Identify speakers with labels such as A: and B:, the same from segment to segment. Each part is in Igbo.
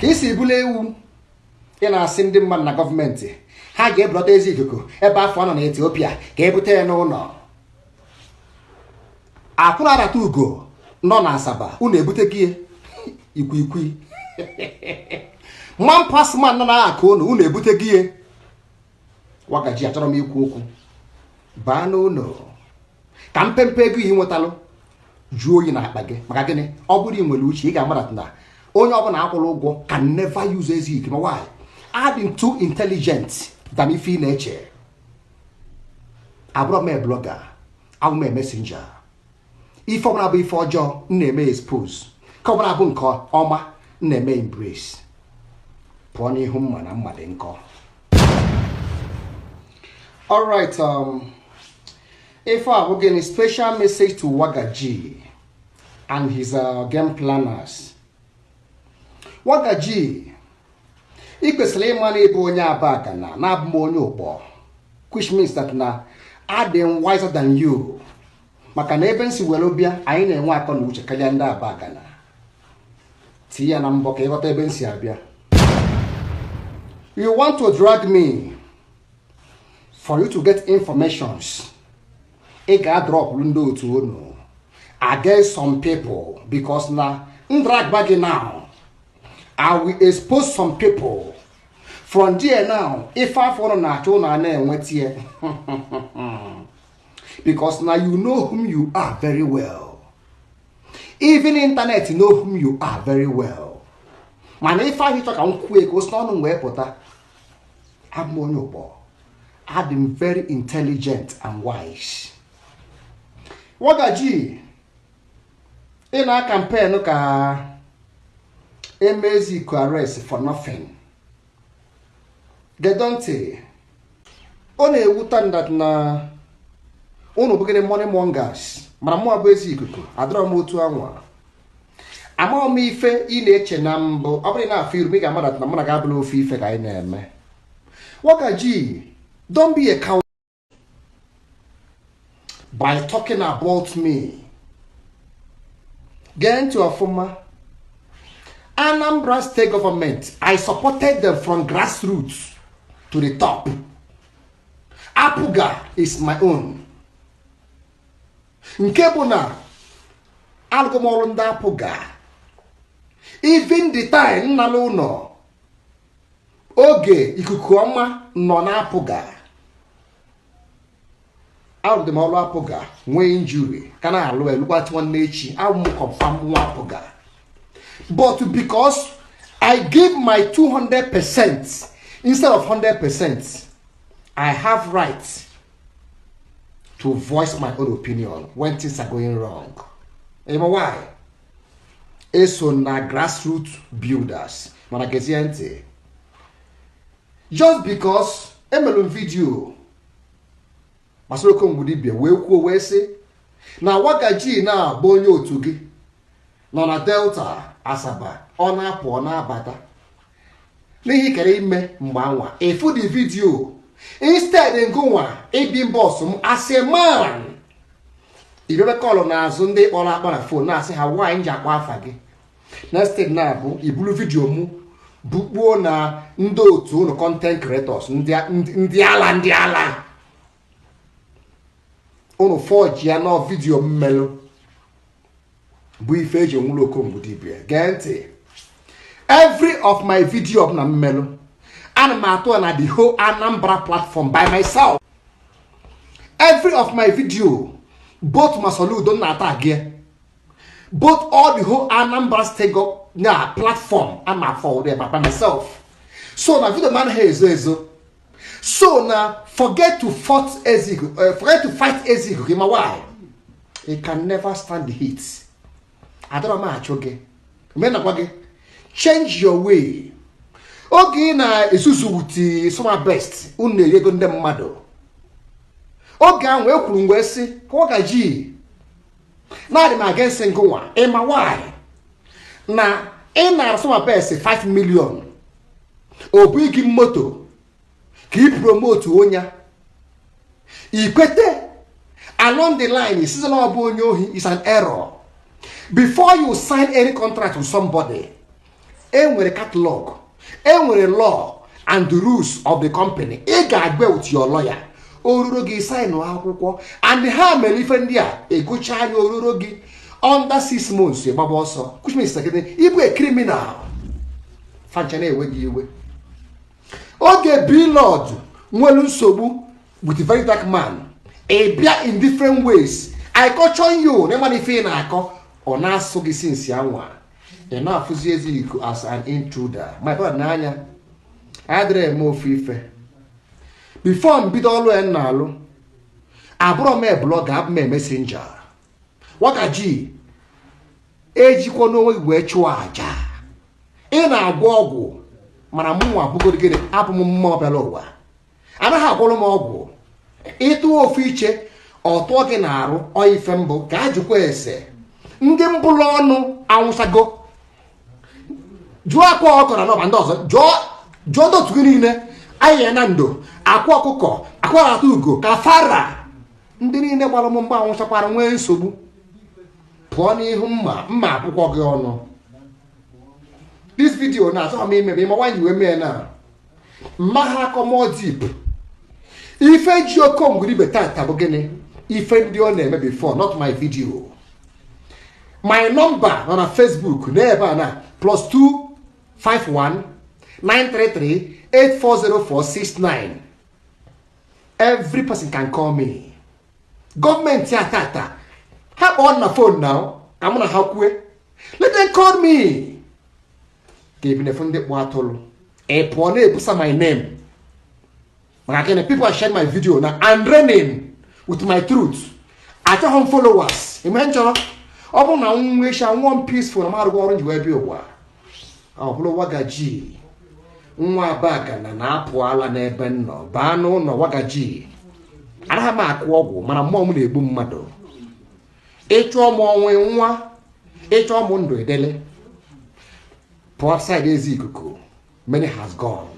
A: Ka isi bụla ewu, ị na-asị ndị mmadụ na gọọmenti ha ga-ebulata ezi ikuku ebe afọ nọ na Etiopia ka ebute ya n'ụlọ. Akwụrụ arata ugo nọ na Asaba, unu ebute gị ikwiikwi. Man pass man nọ na akụ unu, unu ebute gị. Wagaji, achọrọ m ikwu okwu. Baa n'ụlọ ka mpempe ego ị nwetalụ jụọ oyi na akpa gị. Maka gịnị? Ọ bụrụ ị nwere uche, ị ga-amara na onye ọbụla akwụrụ ụgwọ can never use ezi ikuku. Ma why? Adị too intelligent than ife ị na-eche. Abụrọ m a blogger, abụ m a messenger. Ife ọbụla bụ ife ọjọọ, m na-eme expose. Ka ọbụla bụ nke ọma, m na-eme embrace. Pụọ n'ihu mma na mma dị nkọ. Alright, ife a bụ gịnị? Special message to Wagaji and his game planners. Wagaji, ị kwesịrị ịma na ịbụ onye Abagana na-abụ m onye Ụkpọ, which means that na adị m wiser than you, maka na ebe m si were bịa, anyị na-enwe akọ na uche karịa ndị Abagana. Tinye ya na mbọ ka ịghọta ebe m si abịa. You want to drag me for you to get informations. Ị ga-adrọpụ ndị otu unu against some people, because na m drag gị now, I will expose some people. From there now, ife afọ ụnụ na-achọ, ụnụ a na-enweta ya, because now you know whom you are very well. Even internet know whom you are very well. Mana ife ahụ ịchọ ka m kwuo ka o si n'ọnụ m wee pụta, abụ m onye Ụkpọ, adị m very intelligent and wise. Wagaji, ị na-campaign ka emezi iko arrest for nothing. Gedo ntị, ọ na-ewuta that na unu bụ gịnị, money mongers. Mana mụ abụ ezi ikuku, adọrọ m otu anwa. Amaghị m ife ị na-eche na mbụ. Ọ bụrụ na afọ iru m, ị ga-ama that na mụ na gị abụla ofu ife ka anyị na-eme. Wagaji, don't be a coward by talking about me. Gee ntị ọfụma. Anambra State Government, I supported them from grassroots to the top. APGA is my own. Nke bụ na alụgo m ọrụ ndị APGA. Even the time nna n'ụlọ oge ikuku ọma nọ na APGA, arụrụ m ọrụ APGA, nwee injury ka na-alụ elugbachi nwanne echi. Abụ m confirm nwa APGA, but because I give my 200% instead of 100%, I have right to voice my own opinion when things are going wrong. You know why? Eso na grassroots builders. Mana gezie ntị, just because emere m video gbasara Okongwu dibia wee kwuo wee sị na Wagaji na-abụ onye otu gị nọ na Delta, Asaba, ọ na-apụ, ọ na-abata n'ihi kere ime mgbe anwa efu the video. Instead ngụnwa ịbi mbọsụ m as a man, ibebe call n'azụ ndị kpọrọ akpọ na phone na-asị ha nwaanyị ji akpọ afa gị. Next thing na-abụ ibulu video mụ bukpuo na ndị otu unu, content creators, ndị ala, ndị ala unu fọji ya nọ video mmelụ bụ ife eji nwụrụ Okongwu dibia. Gee ntị, every of my video ọbụla mmelụ, ana m atụ ya na the whole Anambra platform by myself. Every of my video, both Masoludo na-ata gị, both all the whole Anambra State na platform, ana forward ya by myself. So na video m anaghị ezo ezo. So na forget to fight Eziku, forget to fight Eziku. Ma why? He can never stand the heat. Adọrọ m achụ gị mgbe nakwa gị. Change your way. Oge ị na-esusu wuti summer best, unu na-eri ego ndị mmadụ. Oge ahụ e kwuru mgbe sị Wagaji na-adị m against ngụnwa. Ịma why? Na ị nara summer best 5 million, o bụ gị moto ka ị promote onye ikwete. Along the line, isizi na ọ bụ onye ohi is an error. Before you sign any contract with somebody, Enwere catalog, enwere law and the rules of the company. Ị ga-agba with your lawyer. Oruro gị sign akwụkwọ and ha mere ife ndị a egocha anya oruro gị under 6 months ịgbaba ọsọ, which means gịnị? Ịbụ a criminal. Fancha na-ewe gị iwe. Oge Blord nwere nsogbu with very dark man, ị bịa in different ways. I caution you na ịmana ife ị na-akọ ọ na-asụ gị since anwa ị na-afụzi ezi iko as an intruder. My brother, n'anya adịrị eme ofu ife. Before m bido ọlụ ya na-alụ, abụrọ m blogger, abụ m messenger. Wagaji ejikwa n'onwe gị wee chụọ aja. Ị na-agwọ ọgwụ mana mụnwa abụgoro gịnị? Abụ m mmụọ bịara ụwa. Anaghị agwọrọ m ọgwụ. Ịtụ ofu iche ọ tụọ gị na-arụ ife mbụ ka a jụkwa ese. Ndị mbụlụ ọnụ anwụsago. Jụọ akwa ọkọ na nọba ndị ọzọ, jụọ ndị otu gị niile anyị na ndo akwa ọkụkọ akwa atụ ugo ka fara ndị niile gbara m mgba anwụchakwara nwee nsogbu. Pụọ n'ihu mma mma akwụkwọ gị ọnụ. This video na-achọ m ime ma nwaanyị wee mee na mma ha akọ more deep. Ife ji okongwuribe tata bụ gịnị? Ife ndị ọ na-eme before, not my video. My number nọ na Facebook n'ebe a na +251 933 840469. Every person can call me. Gọọmenti a tata ha kpọọ na phone now ka mụ na ha kwue. Let them call me. Ka ebinefu ndị kpụ atụrụ ị pụọ na-ebusa my name maka gịnị? People are sharing my video na and running with my truth. Achọghị m followers. Ime m chọrọ ọ bụrụ na m nwee sha nwụọ m peaceful na m arụghị ọrụ nji wee bịa ụwa. Ọ bụrụ Wagaji nwa Abagana na-apụ ala n'ebe m nọ baa n'ụlọ Wagaji. Anaghị m akụ ọgwụ mana mmụọ m na-egbu mmadụ. Ịchọọ m ọnwụ nwa, ịchọọ m ndụ edele. Pụọ side ezi ikuku. Many has gone.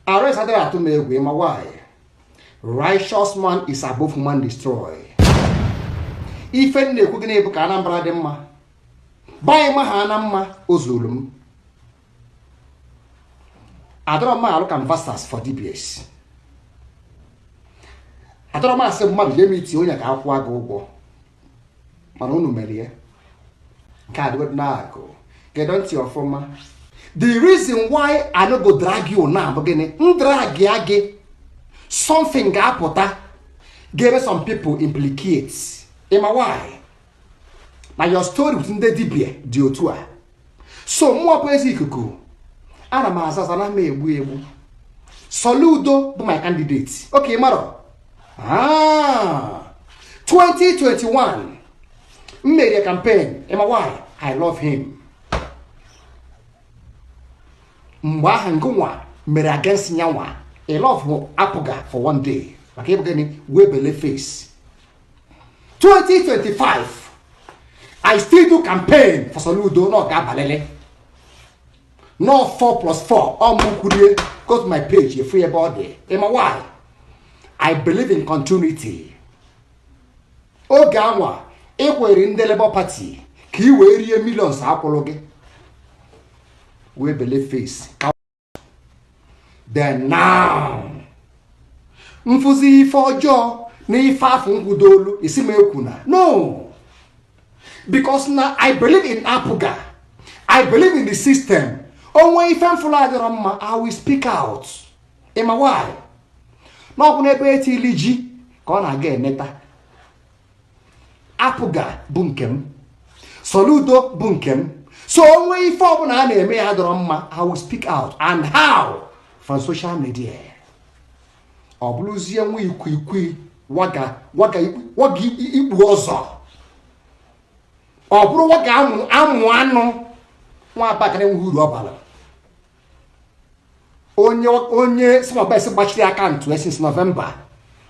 A: Arrest adịghị atụ m egwu. Ịma why? Righteous man is above human destroy. Ife m na-ekwu gịnị bụ ka Anambra dị mma. Banyị ma ha na mma o zuru m. Adọrọ m alụ canvassers for DBS. Adọrọ m asị mmadụ jee m itinye onye ka akwụọ gị ụgwọ. Mana unu mere ya. Nke a dịgodị na-akụ. Gedo ntị ọfụma. The reason why I no go drag you now bụ gịnị? M drag ya gị. Something ga-apụta ga-eme some people implicate. Ịma why? Na your story with ndị dibia dị otu a. So mụọ bụ ezi ikuku. Ana m aza aza na m egbu egbu. Soludo bụ my candidate. Okay, mara. 2021 m mere campaign. Ịma why? I love him. Mgbe ahụ ngụnwa mere against nyanwa. I love APGA for one day. Maka ịbụ gịnị? Wee bele face. 2025 I still do campaign for Soludo na ọ ga-abalịlị. No 4 plus 4 ọ mụ kwurie. Go to my page efu ebe ọ dị. Ịma why? I believe in continuity. Oge anwa ịkwere ndị Labour Party ka ị wee rie millions akwụrụ gị. Wee bele face. Then now mfụzi ife ọjọọ na ife afọ nkwudolu isi m ekwu na no, because na I believe in APGA. I believe in the system. Onwe ife mfụlụ adịrọ mma, I will speak out. Ịma why? Na ọ bụ n'ebe etili ji ka ọ na-aga eneta. APGA bụ nke m, Soludo bụ nke m. So onwe ife ọbụla a na-eme ya dọrọ mma, I will speak out. And how? From social media. Ọ bụrụzie nwa ikwiikwi waga waga waga ikpu ọzọ, ọ bụrụ waga amụ amụ anụ nwa Abagana enweghị uru ọ bara. Onye onye Samabes gbachiri akaụntụ ya since November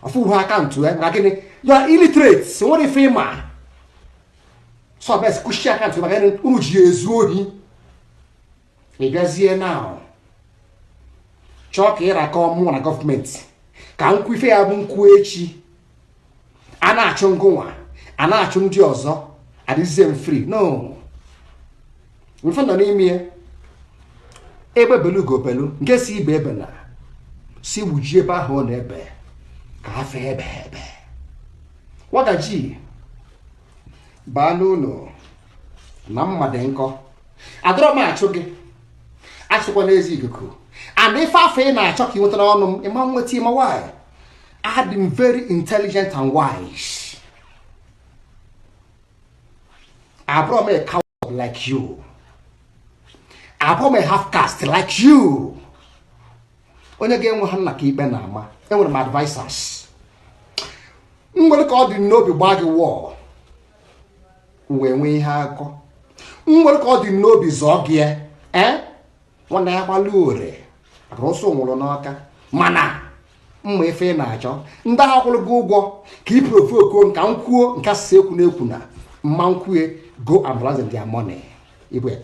A: ọfụhụ akaụntụ ya maka gịnị? You are illiterate. Nwere ife ịma. Samabes kwụchi akaụntụ maka gịnị? Unu ji ezu ohi. Ị bịazie now chọọ ka ịrakọ mụnwa na gọọmenti ka nkwụ ife ya bụ nkwụ echi. A na-achụ ngụnwa, a na-achụ ndị ọzọ, adịzie m free. No, mfe nọ n'ime ya. Egbe belu ugo belu, nke si ibe ebe na si gbujie ebe ahụ ọ na-ebe ka afọ ebe ebe. Wagaji baa n'ụlọ na mma dị nkọ. Adọrọ m achụ gị, achụkwa n'ezi ikuku. And ife afọ ị na-achọ ka ị nweta n'ọnụ m, ịma nweta. Ịma why? Adị m very intelligent and wise. Abụrọ m a coward like you. Abụrọ m a half caste like you. Onye ga-enwe ha nna ka ikpe na-ama. Enwere m advisers. M nwere ka ọ dị n'obi gbaa gị wọọ, wee nwee ihe akọ. M nwere ka ọ dị n'obi zọọ gị ya. Ee, nwanne ya gbalụ ore maka ụsụ nwụrụ n'ọka. Mana mma ife ị na-achọ, ndị agha kwụrụ gị ụgwọ ka ị provoke nka m kwuo nke asịsị ekwu na ekwu na mma nkwue. Go and balance their money. Ịbụ a